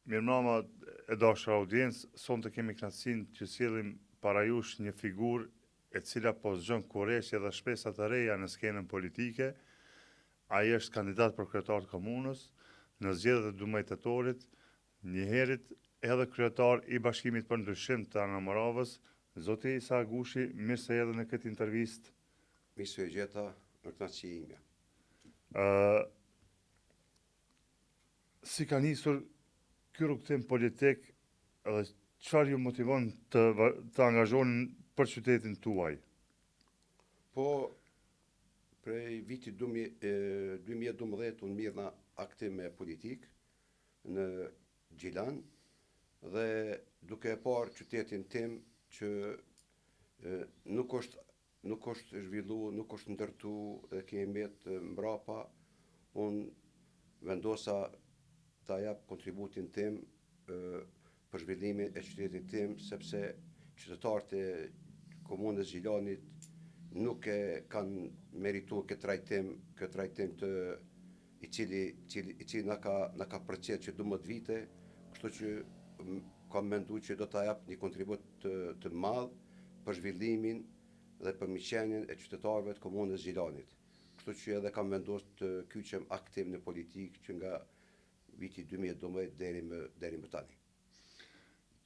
Mirëmbrëma e dashur audiencë, sonte kemi kënaqësinë t'ju sjellim para jush një figurë e cila po zgjon kureshtje dhe shpresa të reja në skenën politike. Ai është kandidat për kryetar të komunës në zgjedhjet e 12 tetorit, njëherit edhe kryetar i Bashkimit për Ndryshim të Anamoravës, zoti Isa Agushi, mirë se erdhe në këtë intervistë. Mirë se ju gjeta, është kënaqësi imja. Ë Si ka nisur ky rrugëtim politik dhe çfarë ju motivon të të angazhoheni për qytetin tuaj? Po, prej vitit 2012 unë mirrna aktiv me politikë në Gjilan dhe duke e parë qytetin tim që nuk është nuk është zhvillu, nuk është ndërtu dhe kemi met mbrapa, unë vendosa ta jap kontributin tim për zhvillimin e qytetit tim, sepse qytetarët e komunës Gjilanit nuk e kanë meritu këtë trajtim, këtë trajtim të i cili, cili, i cili na ka, na ka përcjellë që 12 vite, kështu që kam mendu që do ta jap një kontribut të, të madh për zhvillimin dhe për mirëqenien e qytetarëve të komunës Gjilanit. Kështu që edhe kam vendosur të kyçem aktiv në politikë që nga viti 2012 deri më deri më tani.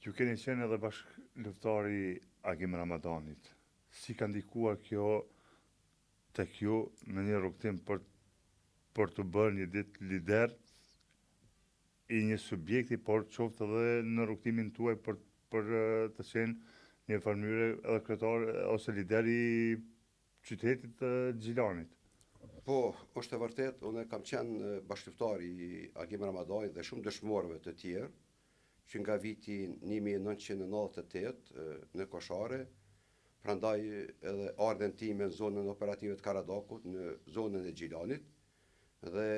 Ju keni qenë edhe bashkëluftëtar i Agim Ramadanit. Si ka ndikuar kjo tek ju në një rrugëtim për për t'u bërë një ditë lider i një subjekti, por qoftë edhe në rrugëtimin tuaj për për të qenë një farë mënyre edhe kryetar ose lider i qytetit të Gjilanit. Po, është e vërtet, unë kam qenë bashkëluftëtar i Agim Ramadanit dhe shumë dëshmorëve të tjerë, që nga viti 1998 në Koshare, prandaj edhe ardhjen time në zonën operative të Karadakut, në zonën e Gjilanit, dhe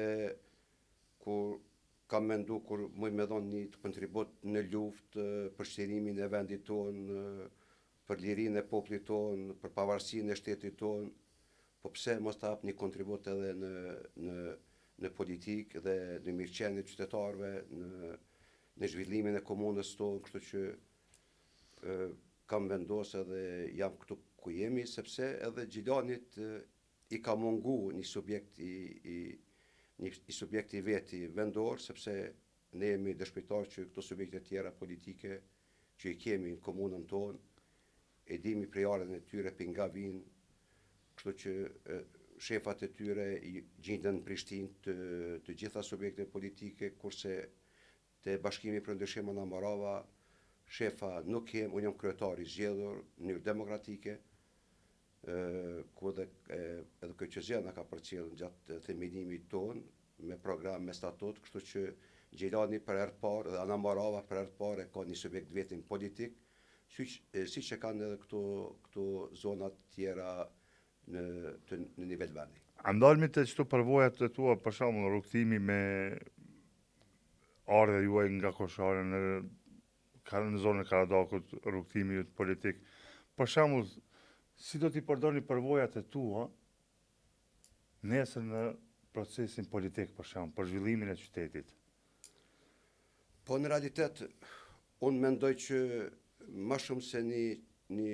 kur kam mendu kur muj me dhonë një kontribut në luftë për çlirimin e vendit tonë, për lirinë e popullit tonë, për pavarësinë e shtetit tonë, po pse mos ta jap një kontribut edhe në në në politikë dhe në mirëqenie të qytetarëve, në në zhvillimin e komunës tonë, kështu që e, kam vendosë edhe jam këtu ku jemi, sepse edhe Gjilanit i ka mungu një subjekt i, i një i subjekt i veti vendor, sepse ne jemi dëshmitar që këto subjekte tjera politike që i kemi në komunën tonë, e dimi prejardhjen e tyre për nga vinë, kështu që shefat e tyre gjinden në Prishtinë të, të gjitha subjekteve politike, kurse te Bashkimi për Ndryshim Anamorava, shefa nuk kem, unë jam kryetar i zgjedhur në mënyrë demokratike, ku edhe edhe KQZ na ka përcjellë gjatë themelimit tonë me program, me statut, kështu që Gjilani për herë të parë dhe Anamorava për herë të parë e ka një subjekt vetin politik, siç siç e kanë edhe këto këto zonat tjera në të, në nivel vendi. A ndalmi te qëto përvojat e tua, për shembull rrugëtimi me ardhja juaj nga Koshare në në zonën e Karadakut, rrugëtimi yt politik. Për shembull, si do t'i përdorni përvojat e tua nesër në procesin politik, për shembull, për zhvillimin e qytetit? Po në realitet, unë mendoj që më shumë se një, një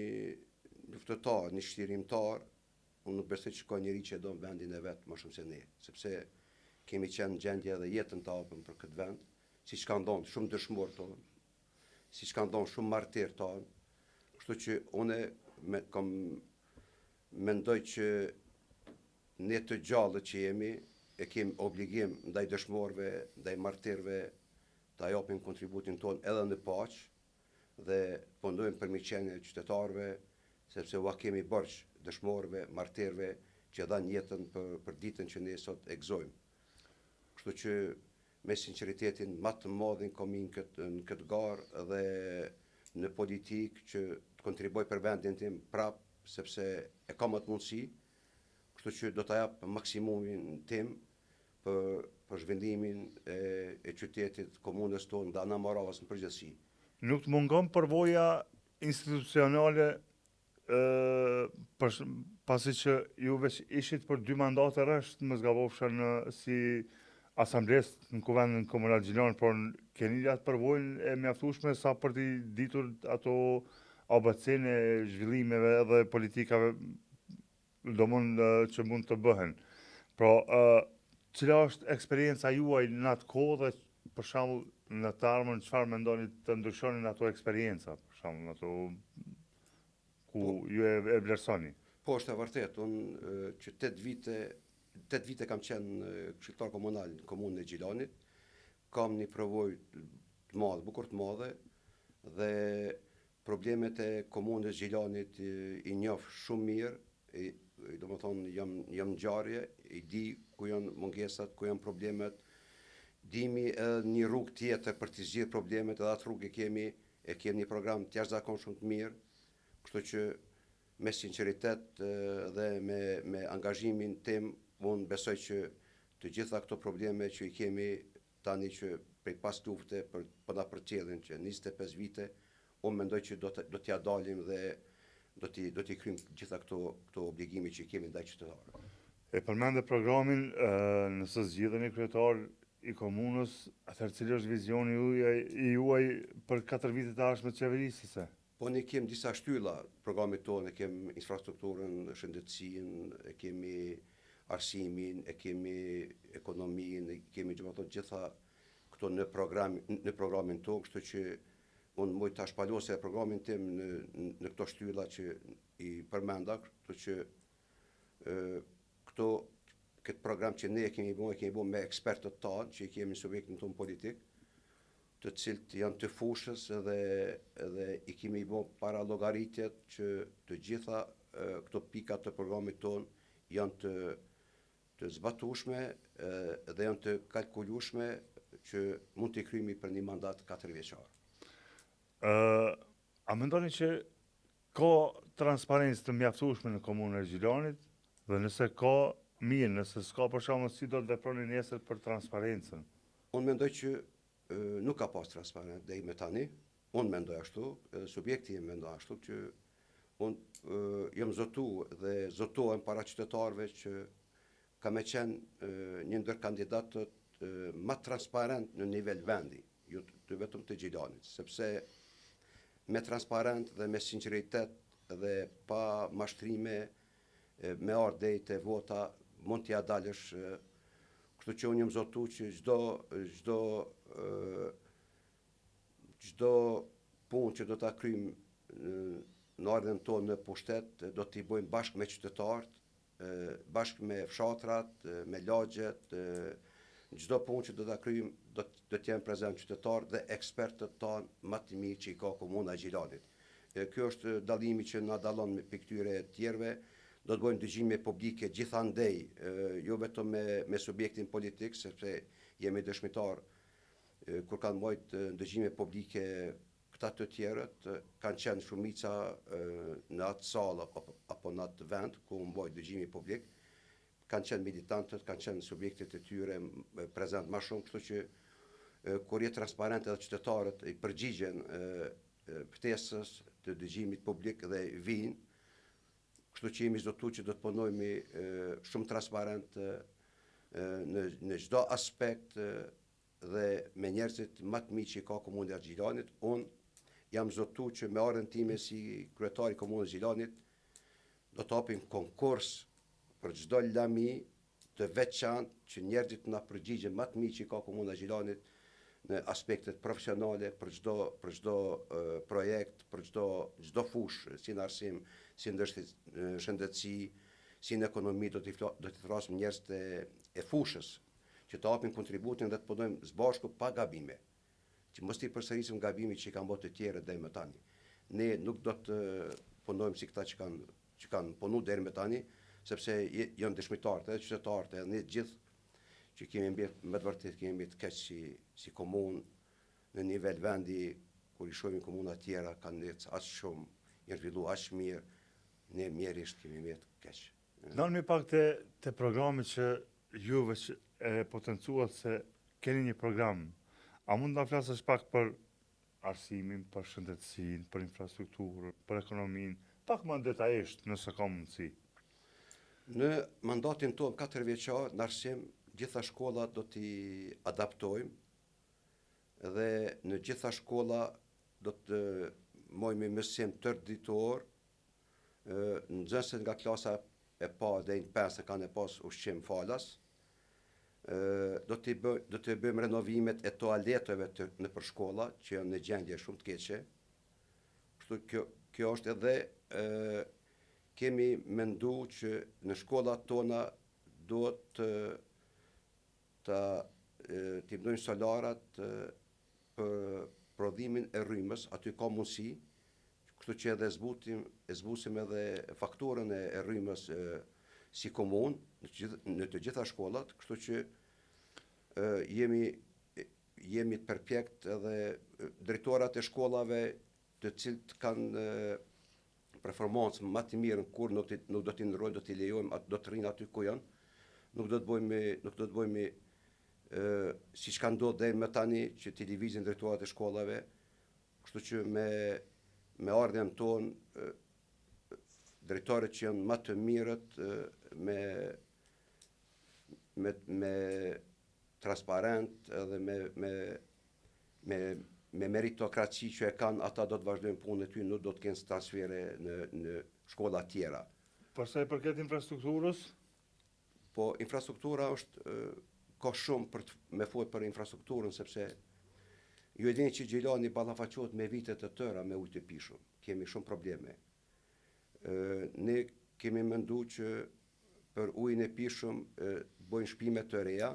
luftëtar, një çlirimtar, unë nuk besoj që ka njeri që e don vendin e vet më shumë se ne, sepse kemi qenë në gjendje edhe jetën ta japim për këtë vend, siç kanë dhonë shumë dëshmorë tonë, siç kanë dhonë shumë martirë tonë, kështu që unë me, kam mendoj që ne të gjallët që jemi, e kemi obligim ndaj dëshmorëve, ndaj martirëve, ta japim kontributin tonë edhe në paqe dhe punojmë për mirëqenien e qytetarëve, sepse ua kemi borxh dëshmorëve, martirëve që dhanë jetën për, për ditën që ne sot e gëzojmë. Kështu që me sinqeritetin ma të madhin kom hi në këtë në këtë garë dhe në politikë që të kontribuoj për vendin tim prap sepse e kam atë mundësi, kështu që do ta jap maksimumin tim për për zhvillimin e, e qytetit, komunës tonë dhe Anamoravës në përgjithësi. Nuk të mungon përvoja institucionale për, pasi që ju veç ishit për dy mandate rresht, mos gabofsha në si asamblesë në Kuvendin Komunal Gjilan, por keni atë përvojën e mjaftueshme sa për t'i ditur ato ABC-në e zhvillimeve edhe politikave domon që mund të bëhen. Pra, cila është eksperienca juaj në atë kohë dhe për shembull në të ardhmen çfarë mendoni të ndryshoni në ato eksperienca, për shembull në ato ku po, ju e, e vlerësoni? Po, është e vërtetë, unë që 8 vite 8 vite kam qenë këshilltar komunal në komunën e Gjilanit, kam një përvojë të madhe, bukur të madhe dhe problemet e komunës Gjilanit i njoh shumë mirë, i, domethonë jam jam në ngjarje, i di ku janë mungesat, ku janë problemet, dimi edhe një rrugë tjetër për t'i zgjidhur problemet, edhe atë rrugë e kemi, e kemi një program të jashtëzakonshëm të mirë, kështu që me sinqeritet dhe me me angazhimin tim, unë besoj që të gjitha këto probleme që i kemi tani që prej pas lufte për po na përcjellin që 25 vite, unë mendoj që do të do t'ia dalim dhe do t'i do t'i kryjmë gjitha këto këto obligime që i kemi ndaj qytetarëve. E përmende programin, nëse zgjidheni kryetar i komunës, atëherë cili është vizioni i juaj për 4 vitet e ardhshme qeverisëse? Po ne kemi disa shtylla programit tonë, e kemi infrastrukturën, shëndetësinë, e kemi arsimin, e kemi ekonominë, e kemi domethënë gjitha këto në program në programin tonë, kështu që unë muj ta shpalosi edhe programin tim në në këto shtylla që i përmenda, kështu që ë këto këtë program që ne e kemi bo, e kemi bo me ekspertët tanë që i kemi në subjektin tonë politik, të cilët janë të fushës edhe edhe i kemi bo parallogaritjet që të gjitha këto pika të programit tonë janë të të zbatueshme dhe janë të kalkulueshme që mund t'i krymi për një mandat 4 vjeçar. Ë a mendoni që ka transparencë të mjaftueshme në komunën e Gjilanit dhe nëse ka, mirë, nëse s'ka për shembull si do të veproni nesër për transparencën? Unë mendoj që nuk ka pas transparencë deri më tani, unë mendoj ashtu, edhe subjekti im mendon ashtu që unë jam zotu dhe zotohem para qytetarëve që kam me qenë një ndër kandidatët më transparent në nivel vendi, jo të vetëm të Gjilanit, sepse me transparent dhe me sinqeritet dhe pa mashtrime me ardhë deri te vota mund t'ia dalësh Kështu që unë jam zotu që çdo çdo çdo punë që do ta kryjmë në ardhjen tonë në pushtet, do t'i bëjmë bashkë me qytetarët, bashkë me fshatrat, me lagjet, çdo punë që do ta kryjmë, do do të jenë prezent qytetarët dhe ekspertët tanë më të mirë që i ka komuna e Gjilanit. Ky është dallimi që na dallon prej këtyre tjerëve, do të bëjmë dëgjime publike gjithandej, jo vetëm me me subjektin politik, sepse jemi dëshmitar kur kanë mbajt dëgjime publike këta të tjerët kanë qenë shumica në atë sallë apo, apo në atë vend ku u mbajt dëgjimi publik, kanë qenë militantët, kanë qenë subjektet e tyre prezent ma shumë, kështu që kur je transparent edhe qytetarët i përgjigjen ftesës të dëgjimit publik dhe vijnë, kështu që jemi zotu që do të punojmë shumë transparent në në çdo aspekt dhe me njerëzit më të mirë që ka komuna e Gjilanit, unë jam zotu që me ardhjen time si kryetar i komunës Gjilanit do të hapim konkurs për çdo lami të veçantë që njerëzit na përgjigjen më të mirë që ka komuna e Gjilanit në aspektet profesionale për çdo për çdo projekt, për çdo çdo fushë, si në arsim, si në shëndetësi, si në ekonomi do t'i do t'i thrasim njerëzit e, e fushës që të japin kontributin dhe të punojmë së bashku pa gabime. Që mos t'i përsërisim gabimet që i kanë bërë të tjerët deri më tani. Ne nuk do të punojmë si këta që kanë që kanë punu deri më tani, sepse janë dëshmitarët edhe qytetarët edhe ne të gjithë që kemi mbet me të vërtetë kemi mbet keq si si komunë në nivel vendi kur i shohim komunat tjera kanë ecë aq shumë, janë zhvillu aq mirë, ne mjerisht kemi mbet keq. Ndalemi pak te te programi që ju veç e potencuat se keni një program. A mund të na flasësh pak për arsimin, për shëndetësinë, për infrastrukturën, për ekonominë, pak më detajisht, nëse ka mundësi. Në mandatin tonë katër vjeçar në arsim, Gjitha shkollat do t'i adaptojmë dhe në gjitha shkolla do të mojmë mësim tërë ditor, nxënësit nga klasa e parë deri në pesë kanë e pas ushqim falas, do t'i bë, do të bëjmë renovimet e toaleteve të nëpër shkolla që janë në gjendje shumë të keqe. Kështu kjo kjo është edhe e, kemi mendu që në shkollat tona duhet të të t'i bëjmë solarat për prodhimin e rrymës, aty ka mundësi, kështu që edhe zbutim, e zbusim edhe fakturën e, e rrymës e, si komunë në të gjithë, në të gjitha shkollat, kështu që e, jemi jemi të përpjekt edhe drejtorat e shkollave të cilët kanë performancë më të mirë kur nuk t'i, nuk do t'i ndërrojmë, do t'i lejojmë, do të rrinë aty ku janë. Nuk do të bëjmë nuk do të bëjmë ë siç ka ndodhur deri më tani që t'i lëvizin drejtorat e shkollave. Kështu që me me ardhjen tonë drejtorët që janë më të mirët me me me transparent edhe me me me me meritokraci që e kanë, ata do të vazhdojnë punën e tyre, nuk do të kenë transfere në në shkolla tjera. Për sa i përket infrastrukturës? Po infrastruktura është ka shumë për të me fol për infrastrukturën sepse ju e dini që Gjilani ballafaqohet me vite të tëra me ujë të pijshëm. Kemi shumë probleme. Ë ne kemi mendu që për ujin e pijshëm bëjnë shpime të reja,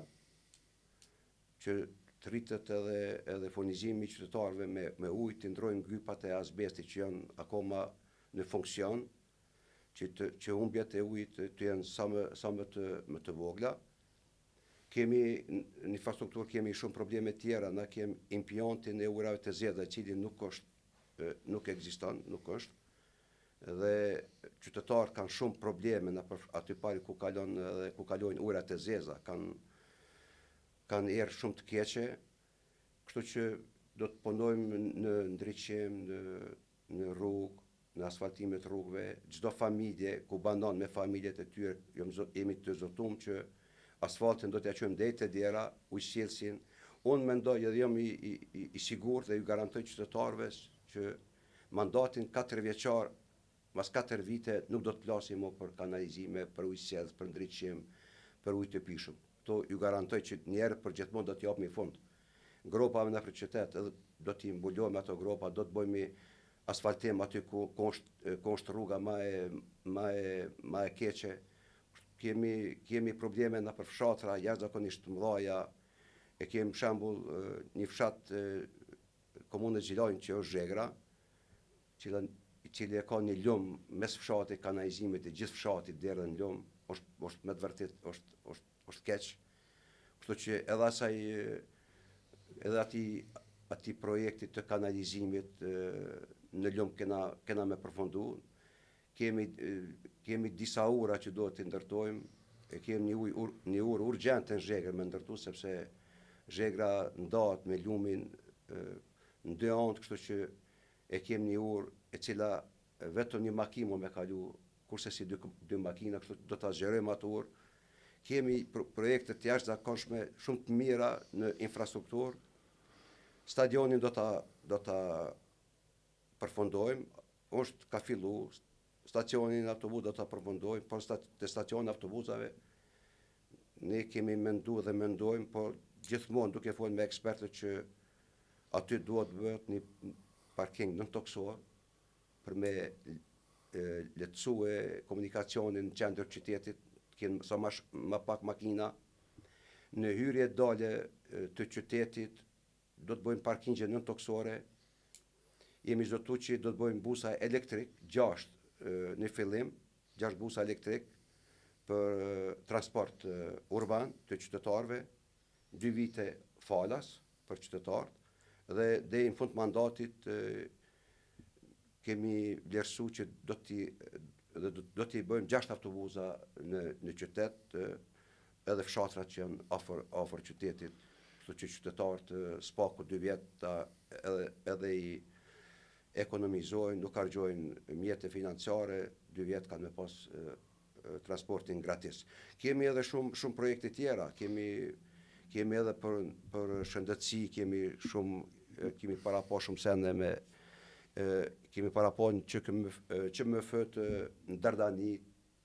që të rritet edhe edhe furnizimi i qytetarëve me me ujë, të ndrojmë gypat e azbestit që janë akoma në funksion, që të që humbjet e ujit të jenë sa më sa më të më të vogla. Kemi në infrastrukturë kemi shumë probleme tjera, na kemi impiantin e ujërave të zeza, i cili nuk është nuk ekziston, nuk është dhe qytetarët kanë shumë probleme nëpër aty pari ku kalon edhe ku kalojnë ujërat e zeza, kanë kanë erë shumë të keqe, kështu që do të punojmë në ndriçim, në në rrugë, në asfaltimet rrugëve, çdo familje ku banon me familjet e tyre, jemi të zotum që asfaltin do t'ja çojmë deri te dera, ujësjellësin. Unë mendoj edhe jam i, i, i, i sigurt dhe ju garantoj qytetarëve që mandatin katërvjeçar mas katër vite nuk do të flasim më për kanalizime, për ujësjellës, për ndriçim, për ujë të pijshëm. Këto ju garantoj që një herë për gjithmonë do t'i japim fund. Gropave nëpër qytet edhe do t'i mbulojmë ato gropa, do të bëjmë asfaltim aty ku ku është ku është rruga më e më e më e keqe. Kemi kemi probleme nëpër fshatra jashtëzakonisht të mëdha. E kemi shembull një fshat komunës Gjilanit që është Zhegra, cila i cili e ka një lum mes fshatit, kanalizimet e gjithë fshatit derdhen në lum, është është me të vërtet është është është keq. Kështu që edhe asaj edhe atij atij projektit të kanalizimit në lum kena kena me përfundu. Kemi kemi disa ura që duhet t'i ndërtojmë, e kemi një ujë ur, një urë urgjente në Zhegër me ndërtu sepse Zhegra ndahet me lumin në dy anë, kështu që e kemi një urë e cila vetëm një makinë mund me kalu, kurse si dy, dy makina, kështu do ta zgjerojmë atë urë. Kemi pro projekte të jashtëzakonshme, shumë të mira në infrastrukturë. Stadionin do ta do ta përfundojmë, është ka fillu, stacionin autobus do ta përfundojmë, por te stacioni autobusave ne kemi mendu dhe mendojmë, por gjithmonë duke folë me ekspertët që aty duhet bëhet një parking nëntokësor për me lehtësue komunikacionin në qendër të qytetit, të kenë sa më më pak makina në hyrje dalje të qytetit do të bëjmë parkingje nëntokësore, jemi zotu që do të bëjmë busa elektrik, 6 në fillim, 6 busa elektrik për transport urban të qytetarëve, 2 vite falas për qytetarët dhe deri në fund mandatit kemi vlerësu që do t'i dhe do t'i bëjmë 6 autobuza në në qytet edhe fshatrat që janë afër afër qytetit, kështu që qytetarët së paku dy vjet ta edhe edhe i ekonomizojnë, nuk harxhojnë mjete financiare, dy vjet kanë me pas. transportin gratis. Kemi edhe shumë shumë projekte tjera, kemi kemi edhe për për shëndetësi, kemi shumë kemi parapa shumë sende me e, kemi parapa që QMF-të në Dardani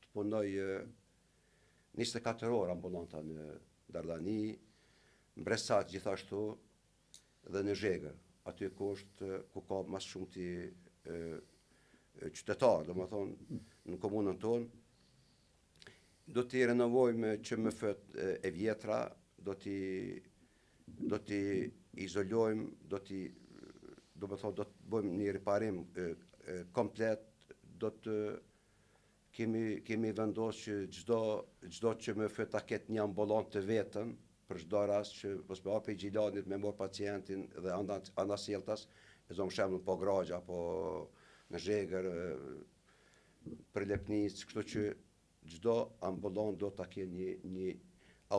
të punojë 24 orë ambulanta në Dardani, në Bresac gjithashtu dhe në Zhegër, aty ku është ku ka ma së shumti qytetarë, domethonë në komunën tonë, do t'i renovojmë QMF-të e vjetra, do t'i do t'i izolojmë, do t'i domethonë do të bëjmë një riparim komplet, do të Kemi kemi vendos që çdo çdo QMF ta ketë një ambulantë të vetën për çdo rast që mos me ardh prej Gjilanit me marr pacientin dhe anasjelltas, e zomë shembull në Pogragjë apo në Zhegër, Përlepnicë, kështu që çdo ambulantë do ta ketë një një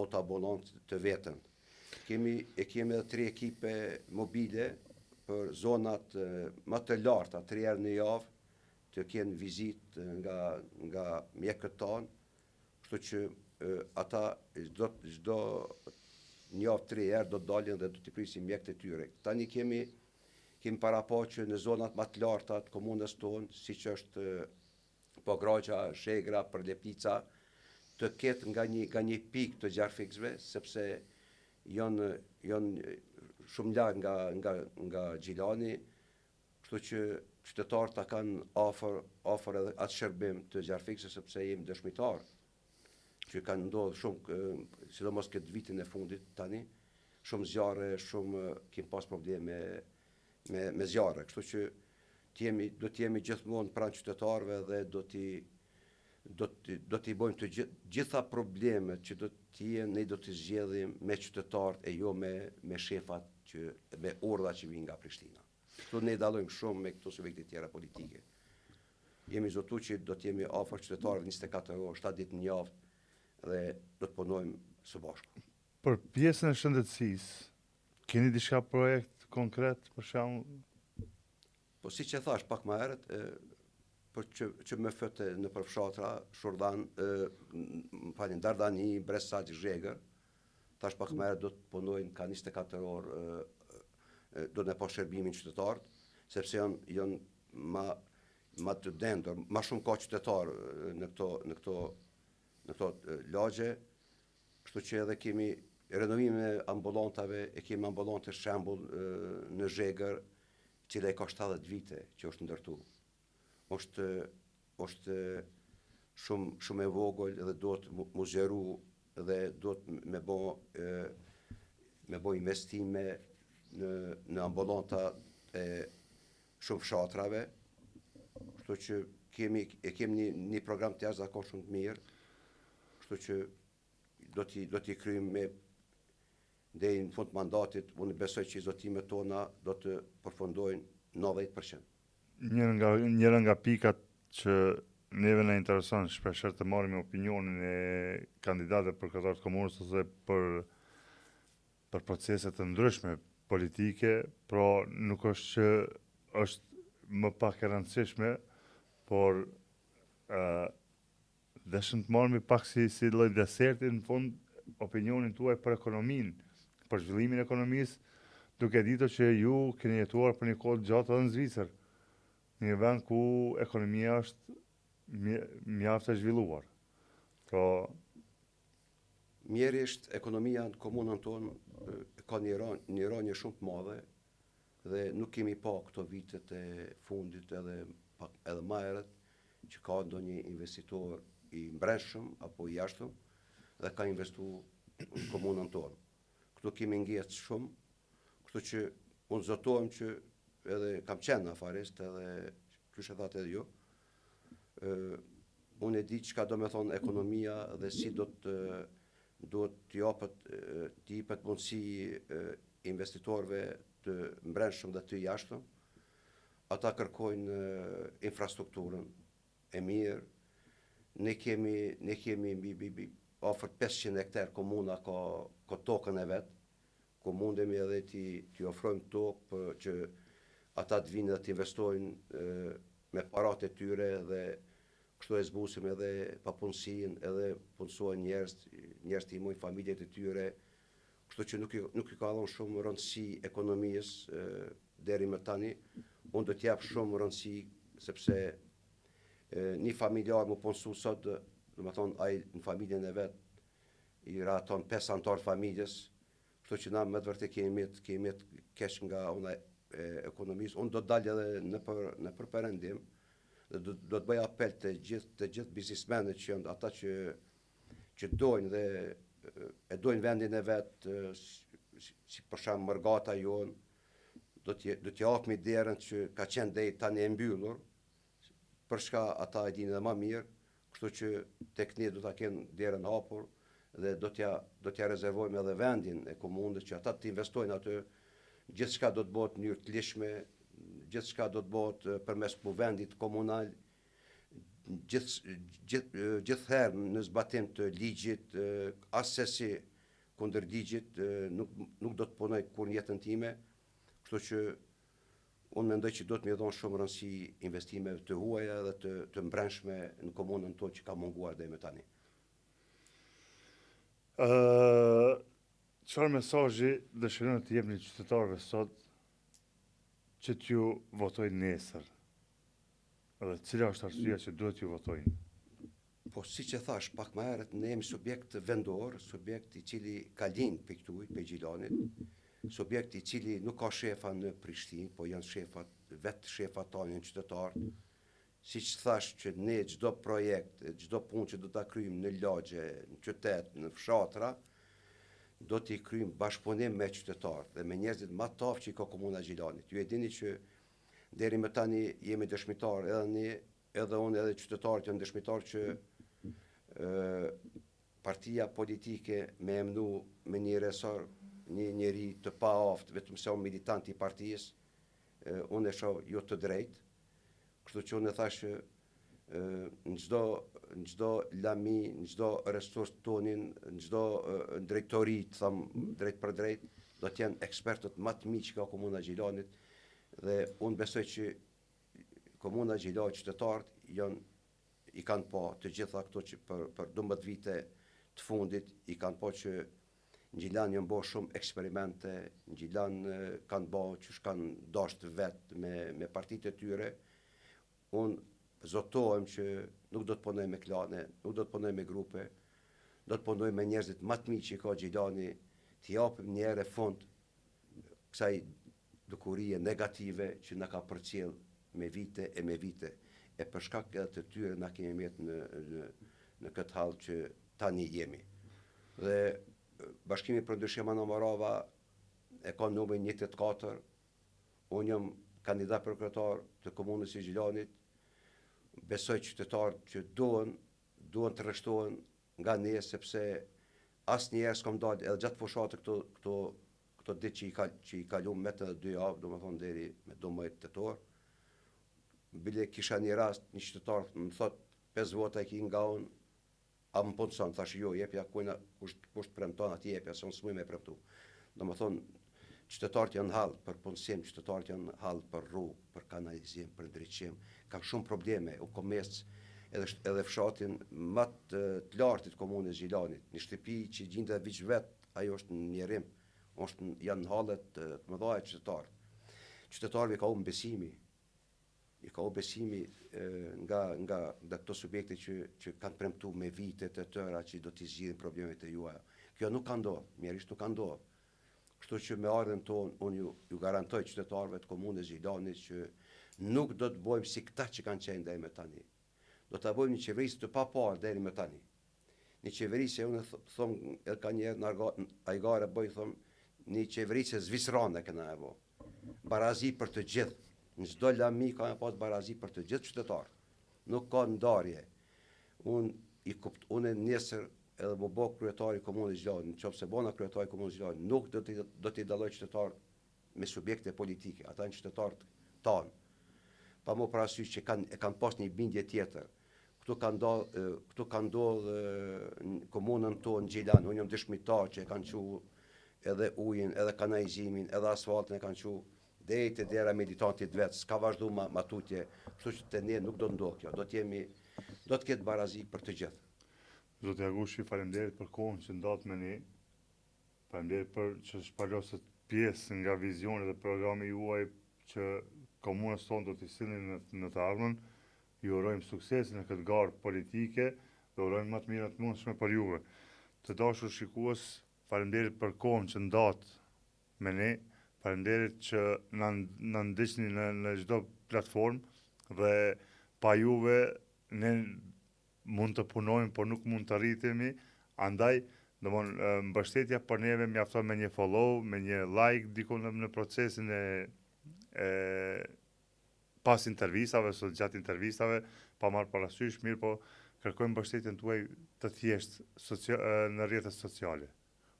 autoambulancë të vetën. Kemi e kemi edhe tri ekipe mobile për zonat më të larta, tri herë në javë, të kenë vizitë nga nga mjekët tanë, kështu që ata çdo çdo një javë tri herë do të dalin dhe do t'i presin mjekët e tyre. Tani kemi kemi parapa që në zonat më të larta të komunës tonë, siç është Pogragja, Zhegra, Përlepnica, të ketë nga një nga një pikë të zjarrfikësve, sepse janë janë shumë larg nga nga nga Gjilani, Kështu që qytetarët ta kanë afër, afër edhe atë shërbim të zjarrfikësve sepse jemi dëshmitarë që kanë ndodhur shumë, sidomos këtë vitin e fundit tani, shumë zjarre, shumë kemi pas probleme me me zjarre, kështu që të jemi do të jemi gjithmonë pranë qytetarëve dhe do t'i do të do t'i bëjmë të gjitha problemet që do të jenë ne do t'i zgjedhim me qytetarët e jo me me shefat që me urdhra që vijnë nga Prishtina. Këtu ne dallojmë shumë me këto subjekte tjera politike. Jemi zotu që do të jemi afër qytetarëve 24 orë, 7 ditë në javë dhe do të punojmë së bashku. Për pjesën e shëndetësisë, keni diçka projekt konkret për shembull? Po siç e thash pak më herët, për që, QMF-të nëpër fshatra, Shurdhan, më falni, Dardani, Bresac, Zhegër, thash pak më herët do të punojnë ka 24 orë, do të pas shërbimin qytetarët, sepse janë, janë ma, ma të dendur, ma shumë ka qytetarë në këto, në këto, në këto lagje, Kështu që edhe kemi renovimin e ambulantave, e kemi ambulantën shembull në Zhegër, cila i ka 70 vite që është ndërtu. Është, është shumë, shumë e vogël dhe duhet mu zgjeru dhe duhet me bo, me bo investime në, në ambulanta e shumë fshatrave, kështu që kemi, e kemi një, një program të jashtëzakonshëm të mirë, Kështu që do t'i do t'i kryejmë me deri në fund të mandatit, unë besoj që zotimet tona do të përfundojnë 90%. Njëra nga njëra nga pikat që neve na intereson shpeshherë të marrim opinionin e kandidatëve për kryetar të komunës ose për për procese të ndryshme politike, pra nuk është që është më pak e rëndësishme, por ë Deshëm të marrim pak si si lloj deserti në fund opinionin tuaj për ekonominë, për zhvillimin e ekonomisë, duke ditur që ju keni jetuar për një kohë të gjatë edhe në Zvicër, në një vend ku ekonomia është mjaft e zhvilluar. Pra, Mjerisht, ekonomia në komunën tonë ka një rënie, një rënie shumë të madhe dhe nuk kemi pa këto vitet e fundit edhe pak edhe më herët që ka ndonjë investitor i mbrendshëm apo i jashtëm dhe ka investu në komunën tonë. Këtu kemi ngecë shumë, kështu që unë zotohem që edhe kam qenë afarist edhe qysh e thatë edhe ju, unë e di çka do me thonë ekonomia dhe si do të duhet të japet, të jepet mundësi investitorëve të mbrendshëm dhe të jashtëm, Ata kërkojnë infrastrukturën e mirë. Ne kemi ne kemi mbi mbi mbi afër 500 hektar komuna ka ka tokën e vet, ku mundemi edhe t'i t'i ofrojmë tokë për që ata të vinë dhe të investojnë me paratë e tyre dhe. Kështu e zbusim edhe papunësinë, edhe punësohen njerëz, njerëz të ndihmojnë familjet e tyre, kështu që nuk i, nuk i ka dhënë shumë rëndësi ekonomisë deri më tani. Unë do t'jap shumë rëndësi sepse një familjar m'u punësu sot, domethonë ai në familjen e vet i rahaton pesë anëtarë të familjes, Kështu që na me të vërtetë kemi met, kemi met keq nga ana e ekonomisë. Unë do të dal edhe nëpër nëpër perëndim dhe do, do të bëj apel të gjithë të gjithë biznesmenët që janë ata që që dojnë dhe e dojnë vendin e vet, si, si për shembull mërgata jonë, do të do t'i hapmi derën që ka qenë deri tani e mbyllur, për çka ata e dinë edhe ma mirë, kështu që tek ne do ta kenë derën hapur dhe do t'ja do t'ja rezervojmë edhe vendin e komunës që ata të investojnë aty, gjithçka do të bëhet në mënyrë të ligjshme, gjithçka do të bëhet përmes kuvendit komunal, gjithë gjithë gjithherë në zbatim të ligjit, assesi kundër ligjit, nuk nuk do të punoj kurrë në jetën time, kështu që Unë mendoj që duhet me i dhonë shumë rëndësi investimeve të huaja dhe të, të mbrendshme në komunën tonë që ka munguar deri më tani. Ë, çfarë mesazhi dëshironi të jepni qytetarëve sot që t'ju votojnë nesër? Dhe cila është arsyeja që duhet t'ju votojnë? Po siç e thash pak më herët, ne jemi subjekt vendor, subjekt i cili ka lind prej këtu, prej Gjilanit, subjekt i cili nuk ka shefa në Prishtinë, po janë shefat, vetë shefat tanë janë qytetarët. Siç thash që ne çdo projekt, çdo punë që do ta kryjmë në lagje, në qytet, në fshatra, do t'i kryjmë bashkëpunim me qytetarët dhe me njerëzit ma të aftë që i ka komuna e Gjilanit. Ju e dini që deri më tani jemi dëshmitar edhe ne Edhe unë edhe qytetarët janë dëshmitarë që partia politike me emnu me një resor një njeri të paaftë, vetëm se o militant i partisë, unë e shoh jo të drejtë. Kështu që unë e thash që në çdo në çdo lami, në çdo resurs tonin, në çdo drejtori, të them drejtpërdrejt, do të jenë ekspertët më të mirë që ka komuna e Gjilanit dhe unë besoj që Komuna e Gjilanit qytetarët janë i kanë pa të gjitha këto që për për 12 vite të fundit i kanë pa që në Gjilan janë bo shumë eksperimente, në Gjilan kanë bo qysh kanë dasht vetë me, me partitë e tyre. Unë zotohem që nuk do të punoj me klane, nuk do të punoj me grupe, do të punoj me njerëzit ma të mirë që i ka Gjilani, t'i japim një herë fund kësaj dukurie negative që na ka përcjell me vite e me vite, e për shkak edhe të tyre na kemi met në në në këtë hall që tani jemi. Dhe Bashkimi për Ndryshim Anamorava e ka numrin 184, unë jam kandidat për kryetar të komunës së Gjilanit, besoj qytetarët që duhen, duhen të rreshtohen nga ne sepse asnjëherë s'kam dalë edhe gjatë fushatës këto këto këto ditë që i ka që i kalum me edhe dy javë, domethonë deri me 12 tetor. Bile kisha një rast, një qytetar më thot, pesë vota i ki nga unë, a më punëson, thash jo, jepja kujna, kush, kush të premton, atij jepja, se unë s'muj me premtu. Domethonë, qytetarët janë hall për punësim, qytetarët janë hall për rrugë, për kanalizim, për ndriçim, kanë shumë probleme, u kom ec edhe edhe fshatin më të, të lartë të komunës Gjilanit, një shtëpi që gjindet veç vet, ajo është në mjerim, është janë në halle të, të mëdha qytetarët. Qytetarëve i ka hup besimi, i ka hup besimi nga nga nga këto subjekte që që kanë premtu me vite të tëra që do t'i zgjidhin problemet e juaja. Kjo nuk ka ndodhur, mjerisht nuk ka ndodhur. Kështu që me ardhjen tonë, unë ju, ju garantoj qytetarëve të komunës Gjilanit që nuk do të bojmë si këta që kanë qenë deri më tani. Do ta bëjmë një qeverisje të paparë deri më tani. Një qeverisje, unë thom edhe ka njëherë në hajgare bëj, thom, një qeverisje zvicrane kena e bo. Barazi për të gjithë. Në çdo lami ka me pas barazi për të gjithë qytetarët. Nuk ka ndarje. Unë i kupt, unë nesër edhe m'u bo kryetar i komunës Gjilanit, në qoftë se bona kryetar i komunës Gjilanit, nuk do t'i do t'i dalloj qytetarët me subjekte politike, ata janë qytetarët tanë. Pa marrë parasysh që kanë e kanë pas një bindje tjetër. Këtu ka ndodh, këtu ka ndodh në komunën tonë në Gjilan, unë jam dëshmitar që e kanë çu edhe ujin, edhe kanalizimin, edhe asfaltin e kanë çu deri te dera e militantit vet, s'ka vazhdu ma, ma tutje, kështu që te ne nuk do të ndodhë kjo, do të jemi, Do të ketë barazi për të gjithë. Zoti Agushi, faleminderit për kohën që ndatë me ne. Faleminderit për që shpalosët pjesë nga vizioni dhe programi juaj që komunës tonë do t'i sillni në, në të ardhmen. Ju urojmë sukses në këtë garë politike dhe urojmë më të mirën të mundshme për juve. Të dashur shikues, faleminderit për kohën që ndatë me ne. Faleminderit që na na ndiqni në në çdo platformë dhe pa juve ne mund të punojmë, por nuk mund të rritemi, andaj domthon mbështetja për neve mjafton me një follow, me një like diku në, në procesin e e pas intervistave ose gjatë intervistave, pa marrë parasysh, mirë po kërkojmë mbështetjen tuaj të thjeshtë në rrjetet sociale.